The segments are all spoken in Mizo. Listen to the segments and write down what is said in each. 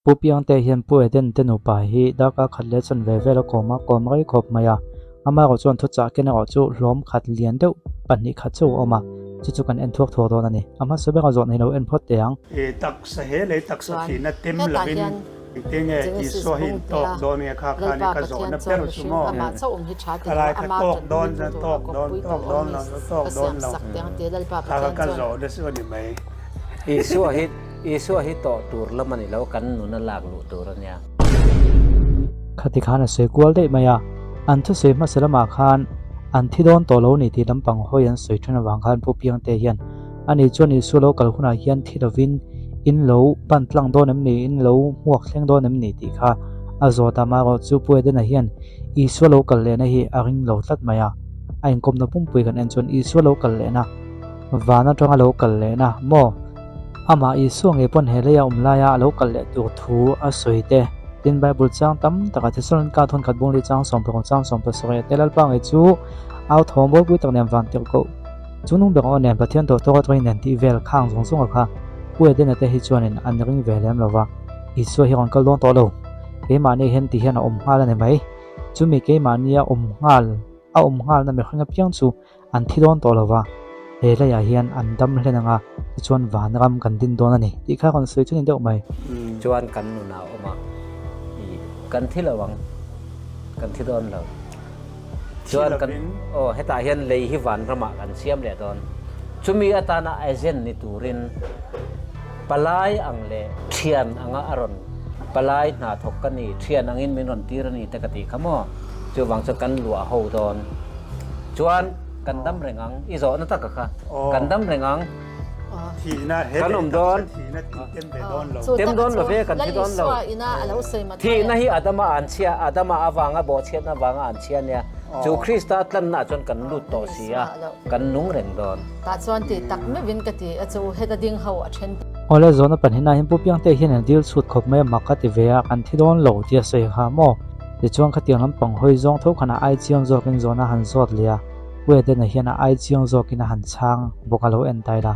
Pu Piangte hian Pu Eden te nupa hi darkar khat leh chanve vel a kawm a, kawm rei khawp mai a. Amaherawh chuan thuchah ken erawh chu hlawm khat lian deuh pahnih khat chauh a awm a, chu chu kan en thuak thuak dawn a ni. A hmasa bera zawh nei lo en phawt teh ang. I taksa he lei taksa Chuan thihna tem hetah lovin hian engtin nge Genesis Isua hi bung in tawk hniha dawn nge kha khan i Lalpa ka Pathian zawhna chuan ber chu mihring maw? amah chauh awm hi tha ti Ka lo lai kha ama tawk tanpui dawn tu tur a tawk dawn kawppui tawk tur dawn awm lo ni tawk ka dawn siam lo sak teh ang tia Lalpa kha kha Pathian ka chuan zawhna chu a ni mai. Isua hi Isua hi tawh tur lam a ni lo, kan nun a lak luh tur a nia. Khati khan a sawi kual daih mai a, an thusawi hmasa lamah khan an thi dawn tawh lo ni tih lampang hawi an sawi then avang khan Pu Piangte hian ani chuan Isua lo kal hunah hian thi lovin in lo ban tlang dawn em ni, in lo hmuak thleng dawn em ni tih kha a zawt a, amaherawh chu Pu Edena hian Isua lo kal lehna hi a ring lo tlat mai a, a inkawmna pumpui kan en chuan Isua lo kal lehna van atanga lo kal lehna maw? Amah Isua ngei pawn he leia awm laia a lo kal leh tur thu a sawi te. Tin, Bible chang tam takah Thesalonika thawnkhat bungli chang sawmpakhat chang sawmpasarih te Lalpa ngei chu au thawm ropui tak nen van tirh koh chu nung ber aw nen Pathian tawh tawk atangin nen tih vel khang zawng zawng a kha Pu Edena te hi chuanin an ring ve lem lo va, Isua hi rawn kal dawn tawh lo. Keimahni hian ti hian a awm nghal a ni mai. Chumi keimahnia awm nghal a awm nghalna mihring apiang chu An thi dawn tawh lo va, he leiah hian an dam hlen anga tichuan vanram kan din dawn a ni tih kha rawn sawi chu ni deuh mai. Chuan kan nunah a awm a, i kan thi lo ang, kan thi dawn lo. Chuan kan aw hetah hian lei hi vanramah kan siam leh dawn. Chumi atana agent ni turin palai ang leh thian anga a rawn palai hna thawk ka ni, thian angin min rawn tir a ni te ka tih kha maw? Chuvang chuan kan luah ho dawn. Chuan kan dam reng ang, i zawhna taka kha, kan dam reng ang, kan awm dawn, tem dawn lo ve, kan thi dawn lo. Thihna hi Adama an chhia, Adama avanga bawhchhiatna avanga an chhia nia, chu Krista tlannaah chuan kan lut tawh si a, kan nung reng dawn. Tah chuan tih tak meuhin ka ti a chu heta ding ho a then. Awle zawhna pahnihna hian Pu Piangte hian an dil chhut khawp mai a mak a ti ve a, kan thi dawn lo tia sawi kha maw? Tichuan khatiang lampang hawi zawng tho khan a ai chiang zawkin zawhna han zawt leh a, Pu Edena hian a ai chiang zawkin a han chhang bawk a lo en tai la.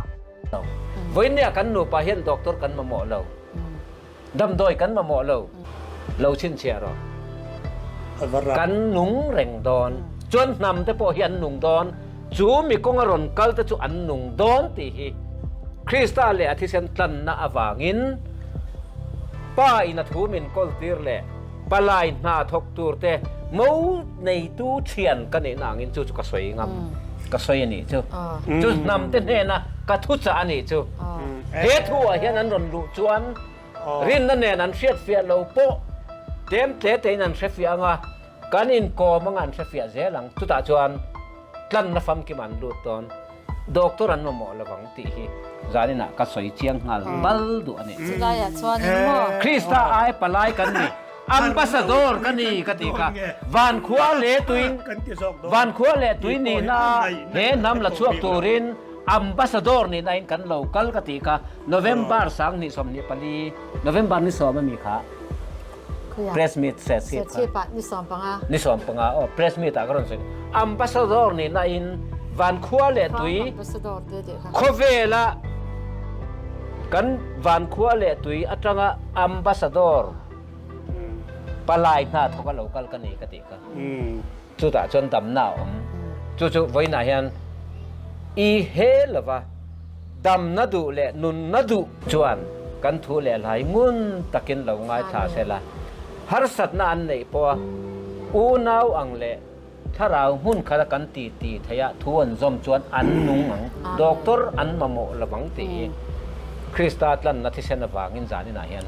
Vawinia kan nupa hian doctor kan mamawh lo, damdawi kan mamawh lo, lo chhinchhiah rawh. Kan nung reng dawn, chuan hnam te pawh hi an nung dawn, chu mi kawnga rawn kal te chu an nung dawn tih hi Krista leh a thisen tlanna avangin Pa in a thu min kawl tir leh Palai hna thawk tur te mo neitu thian ka nihna angin chu chu ka sawi ngam, ka sawi a nih chu. Chu hnam te hnena ka thuchah a nih chu. He thu ah hian an rawn luh chuan rinna nen an hriatfiah lo pawh tlem tle tein an hrefiah anga kan inkawm anga an hrefiah zel ang. Chutah chuan tlanna famkim an lut dawn. Doctor an mamawh lo vang tih hi zaninah ka sawi chiang nghal bal duh a ni. Chulaiah chuan eng maw? Krista ai palai kan ni, ambassador ka ni ka tih kha. Van khua leh tui van khua leh tui nihna he hnam la chhuak turin ambassador nihna in kan lo kal ka tih kha November 2024 November ni sawm ami kha Press meet Serchhip kha. Ni 15. Ni 15 aw press meet ah ka rawn sawi. Ambassador nih na in van khua leh tui khawvela kan van khua leh tui atanga ambassador palai hna thawk a lo kal ka ni ka tih kha. Chutah chuan damna a awm. Chu chu vawiinah hian i he lova damna duh leh nunna duh chuan kan thu leh hlai ngun takin lo ngaithla se la, harsatna an neih pawha unau ang leh thlarau hmun khata kan ti ti theih a thu an zawm chuan an nung ang, doctor an mamawh lovang tih hi Krista tlanna thisen avangin zaninah hian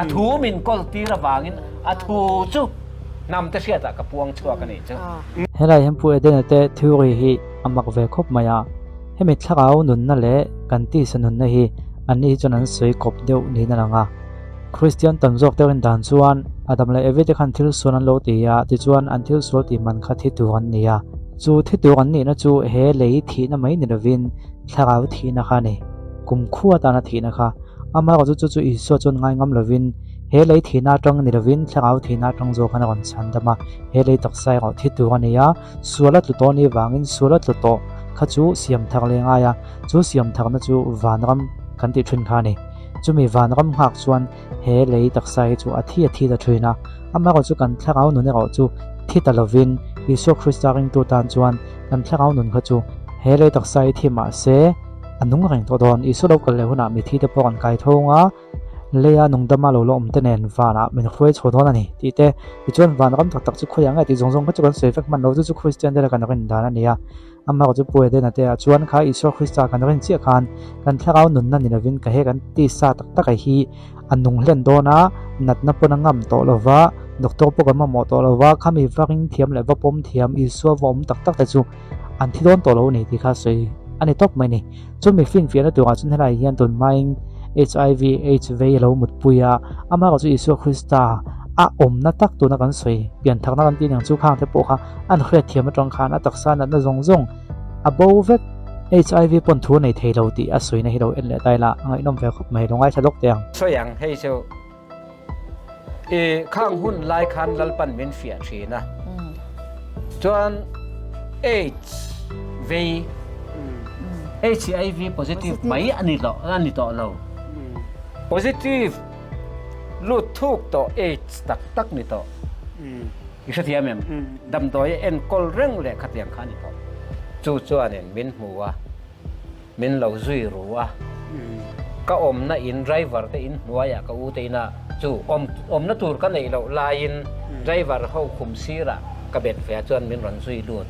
A thu min kawl tir avangin a thu chu hnam te hriatah ka puang chhuak a nih chu. Helai hian Pu Edena te theory hi a mak ve khawp mai a, hemi thlarau nunna leh kan tisa nunna hi anni hi chuan an sawi kawp deuh niin a lang a. Kristian tam zawk te rin dan chuan Adam leh Evi te khan thil sual an lo ti a, tichuan an thil sual tih man kha thi tur an ni a. Chu thi tur an nihna chu he lei thihna mai ni lovin thlarau thihna kha a ni, kumkhua atana thihna kha. Amaherawhchu chu chu Isua chuan ngai ngam lovin he lei thihna atang ni lovin thlarau thihna atang zawk khan a rawn chhan dam a, he lei taksa erawh thi tur a ni a, sual a tlu tawh ni vangin sual a tlu tawh kha chu siam thar leh ngai a, chu siam tharna chu vanram kan tih thin kha a ni. Chumi vanram nghak chuan he lei taksa hi chu a thi a thi ta thin a, amaherawhchu kan thlarau nun erawh chu thi ta lovin Isua Krista ringtu tan chuan kan thlarau nun kha chu he lei taksa hi thi mah se a nung reng tawh dawn. Isua lo kal leh hunah mithi te pawh kan kai thawng a, leia nungdama lo la awm te nen vanah min hruai chho dawn a ni tih te, tichuan vanram tak tak chu khawiah nge tih zawng zawng kha chu kan sawi vek hman lo, chu chu Kristian te la kan rin dan a ni a. Amaherawhchu Pu Edena te ah chuan kha Isua Krista kan rin chiah khan kan thlarau nunna ni lovin ka he kan tisa tak tak a hi a nung hlen dawn a, natna pawn a ngam tawh lova, doctor pawh kan mamawh tawh lova, khami va ring thiam leh va pawm thiam Isua va awm tak tak te chu an thi dawn tawh lo a ni tih kha sawi a ni tawp mai a ni. Chumi finfiahna turah chuan helai hian tun hmain HIV AIDS vei a lo mutpui a, amaherawhchu Isua Krista a awmna tak tuna kan sawi piantharna kan tih ang chu khang te pawh kha an hriatthiam atang khan a taksa natna zawng zawng a bo vek. HIV pawn thu a nei thei lo tih a sawina hi lo en leh ta ila a ngaihnawm ve khawp mai, lo ngaithla lawk teh ang. Sawi ang, hei chu i khang hun lai khan Lalpan min fiah thin a, chuan AIDS vei HIV positive mai a ni loh a ni tawh lo, positive lut thuk tawh AIDS tak tak ni tawh. I hrethiam em? Damdawi a enkawl reng leh khatiang kha a ni tawh. Chu chuanin min hmu a, min lo zui ru a. Ka awmna in driver te in hnuaiah ka u te ina chu awm awmna tur ka neih loh laiin driver ho khum sirah ka bet ve a chuan min rawn zui lut.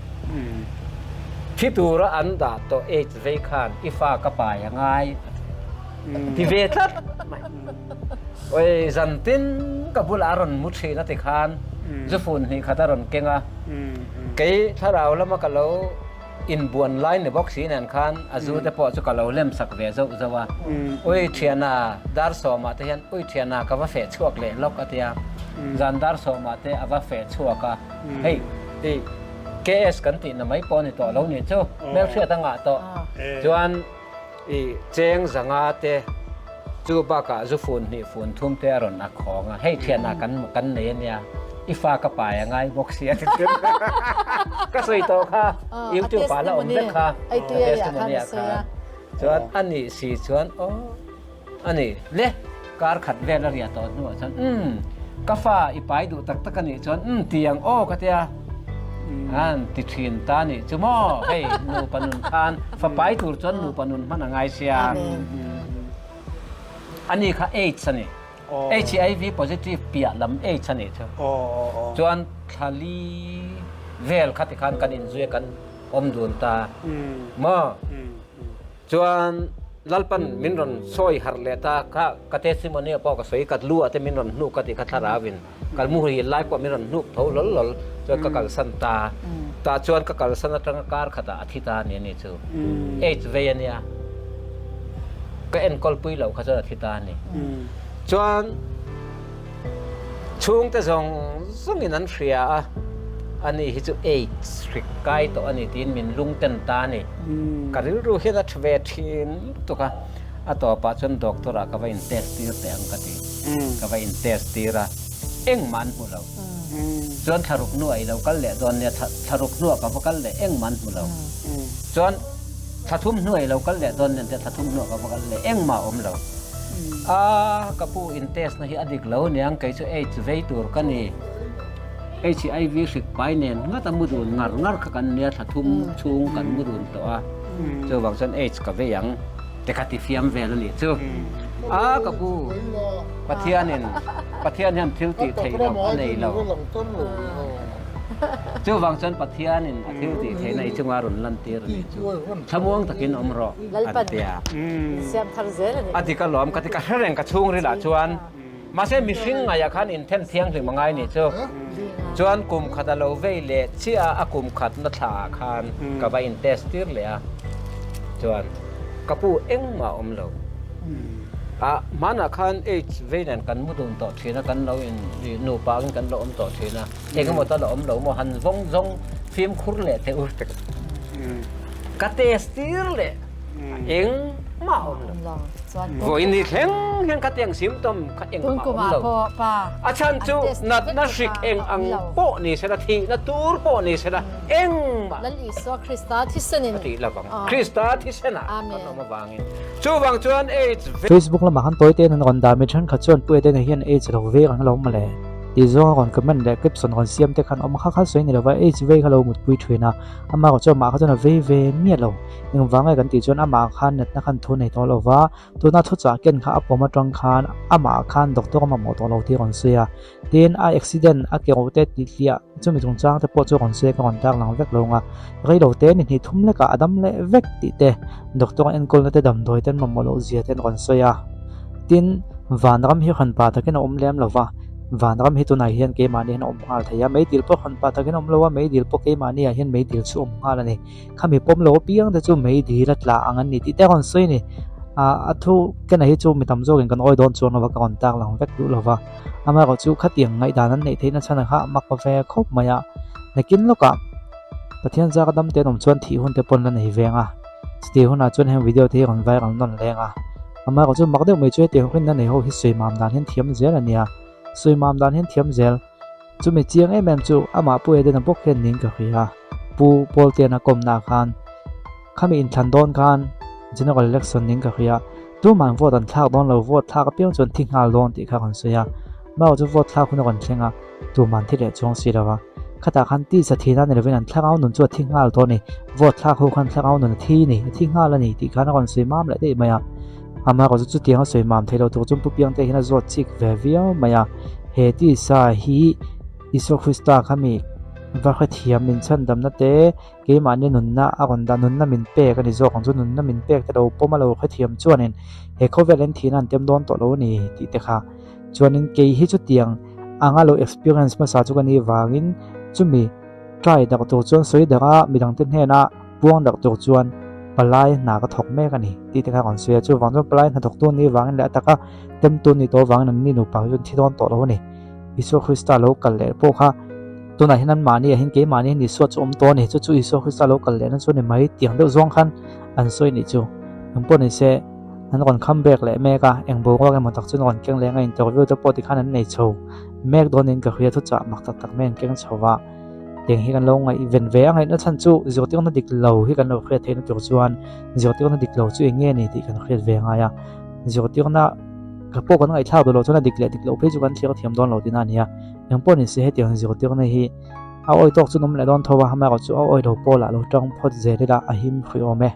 Thi tura an dah tawh AIDS vei khan i fa ka pai a ngai ti ve tlat mai. Oi zan tin ka bulah a rawn mu thin a ti khan zufun hnih khat a rawn keng a, kei thlarau lama ka lo inbuan lai ni bawk si nen khan a zu te pawh chu ka lo lem sak ve zauh zauh a, ui thiana dar sawmah te hian ui thiana ka va feh chhuak leh lawk a tia, zan dar sawmah te a va feh chhuak a, hei i KS kan tihna mai pawh a ni tawh lo nih chu, hmelhriat a ngah tawh chuan. I cheng zanga te chu bakah zu fun hnih fun thum te a rawn ak khawng a, hei thianah kan kan nei a nia, i fa ka pai a ngai bawk sia ti thin. Ka sawi tawh kha, YouTube ah la awm vek kha, a testimony ah khan. Chuan a nih si chuan aw a ni le, kar khat vel a riah tawh hnuah chuan umm ka fa i pai duh tak tak a nih chuan umm ti ang aw ka tia. An ti thin ta nih chu maw hei nupa nun khan fa pai tur chuan nupa nun hman a ngai sia. Ani kha AIDS a ni. HIV positive piah lam AIDS a nih chu. Chuan thlali vel kha tikhan kan inzui a kan awm dun ta maw. Chuan Lalpan min rawn sawi harh leh ta kha ka testimony ah pawh ka sawi ka lu ah te min rawn hnuk ka tih kha thlarau in. Kal mu hi lai pawh min rawn hnuk tho lawl lawl chuan ka kalsan ta. Tah chuan ka kalsan atanga kar khatah a thi ta a ni a ni chu. AIDS vei a nia. Ka enkawl pui loh kha chuan a thi ta a ni. Chuan chhungte zawng zawngin an hria a, ani hi chu AIDS hrik kai tawh a ni tiin min lungten ta a ni. Ka rilru hian a tha ve thin lutuk a, a tawpah chuan doctor ah ka va in test tir teh ang ka ti. Ka va in test tir a, engmah an hmu lo. Chuan thlaruk hnuah i lo kal leh dawn nia, thlaruk hnuah ka va kal leh engmah an hmu lo. Chuan thla thum hnuah i lo kal leh dawn nia an tia, thla thum hnuah ka va kal leh engmah a awm lo. A, ka pu in test na hi a dik lo niang, kei chu AIDS vei tur ka ni. HIV hrik pai nen ngat a mu dun ngar ngar kha kan nia, thla thum chhung kan mu dun tawh a, chuvang chuan AIDS ka vei ang. Te ka ti fiam vel a nih chu. A ka pu, Pathianin, Pathian hian thil tih theih loh a nei lo. Chuvang chuan Pathianin a thil tih theihna i chunga rawn lantir a nih chu. Thlamuang takin awm rawh, an ti a. A dik alawm ka ti, ka hre reng ka chhungrilah chuan. Mahse mihring ngaiah khan inthen thianghlim a ngai nih chu. Chuan kum khat a lo vei leh chiah a, a kum khatna thla ah khan ka va in test tir leh a. Chuan ka pu engmah a awm lo. Ah hmanah khan AIDS vei nen kan mu dun tawh thin a, kan lo in nupa angin kan lo awm tawh thin a. Engemaw tal a awm lo maw han vawng zawng fimkhur leh teh u. Ka test tir leh eng. mah a awm lo. Vawiin ni thleng hian khatiang symptom kha engmah a awm lo. A chhan chu natna hrik eng ang pawh ni sela, thihna tur pawh ni sela, engmah a tih lovang. Krista thisenah kan awm avangin. Chuvang chuan AIDS. Facebook lamah khan tawi tein an rawn dah mi thenkhat chuan Pu Edena hian AIDS lo vek ang lo mawle tih zawnga rawn comment leh caption rawn siam te khan awm kha kha sawi ni lova AIDS vei kha lo mutpui thin a, amah erawh chuan amah kha chuan a vei ve miah lo. Engvang nge kan tih chuan amah khan natna khan thu nei tawh lova, tuna thuchah ken kha a pawm atang khan amah khan doctor a mamawh tawh lo tih a rawn sawi a. Tin, a accident a ke rawh te tih hliah chumi chungchang te pawh chu a rawn sawi a, ka rawn tar lang vek lo ang a. Rei lo te ni hnih thum lekah a dam leh vek tih te, doctor a enkawlna te damdawi te an mamawh loh zia te an rawn sawi a. Tin, vanram hi rawn pa takin a awm lem lo va, vanram hi tunah hian keimahni hian a awm nghal thei a, meidil pawh rawn pa takin a awm lo a, meidil pawh keimahni ah hian meidil chu a awm nghal a ni. Khami pawm lo apiang te chu meidil a tla ang an ni tih te a rawn sawi a ni. A thu kena hi chu mi tam zawkin kan awi dawn chuang lo va, ka rawn tar lang vek duh lo va. Amaherawh chu khatiang ngaihdan an neih theihna chhan kha a mak ve khawp mai a. Nakin lawkah Pathian zaka dam te an awm chuan thih hun te pawn la nei veng a. Chutih hunah chuan heng video te hi rawn viral nawn leng a. Amaherawh chu mak deuh mai chu hetiang rinna nei ho hi sawi mam dan hian thiam zel a nia. Sawi mam dan hian thiam zel. Chumi chiang em em chu amah Pu Edena bawk hian ning ka hria a, Pu Pawltiana kawmna khan khami inthlan dawn khan General Election ning ka hria, tuman vote an thlak dawn lo, vote thlak apiang chuan thi nghal dawn tih kha a rawn sawi a, Mao chu vote thlak hun a rawn thleng a, tuman thi leh chuang si lo va, khatah khan tisa thihna ni lovin an thlarau nun chu a thi nghal tawh a ni, vote thlak ho khan thlarau nun a thi ni, a thi nghal a ni tih khan a rawn sawi mam leh daih mai a. Amaherawhchu chu chutiang a sawi mam thei lo tur chuan Pu Piangte hian a zawt chik ve viau mai a, he tisa hi Isua Krista kha mi va hrethiam min chhandamna te keimahni nunna a rawn dah nunna min pek a ni zawk ang chu nunna min pek te lo pawm a lo hrethiam chuanin he khawvel en thihna an tem dawn tawh lo a ni tih te kha chuanin kei hi chutiang anga lo experience hmasa chu ka nih vangin chumi Try dak tur chuan sawi darh a, midangte hnena puang dak tur chuan palai hna ka thawk mek a ni tih te kha rawn sawi a. Chuvang chuan palai hna thawktu an nih vangin leh a taka temtu an nih tawh avangin an ni nupa hi chuan thi dawn tawh lo a ni. Isua Krista lo kal leh pawh kha tunah hian anmahni ah hian keimahni hian Isua chu awm tawh a ni. Chu chu Isua Krista lo kal lehna chu a ni mai tiang deuh zawng khan an sawi nih chu. Engpawh ni se an rawn kham bek leh mek a, eng boruak emaw tak chu an rawn keng leng a, interview te pawh tikhan an nei chho mek dawnin ka hria thuchah mak tak tak mai an keng chho va. Tiang hi kan lo ngaihven ve a ngaihna chhan chu zirtirna dik lo hi kan lo hriat theihna tur chuan zirtirna dik lo chu eng nge ni tih kan hriat ve ngai a. Zirtirna ka pawh kan ngaihthlak duh loh chuan a dik leh dik loh phei chu kan thlir thiam dawn lo tihna a ni a. Eng pawh ni se hetiang zirtirna hi a awi tawk chu an awm leh dawn tho a, amaherawhchu a awi lo pawlah lo tang phawt zel ila a him hrih awm e.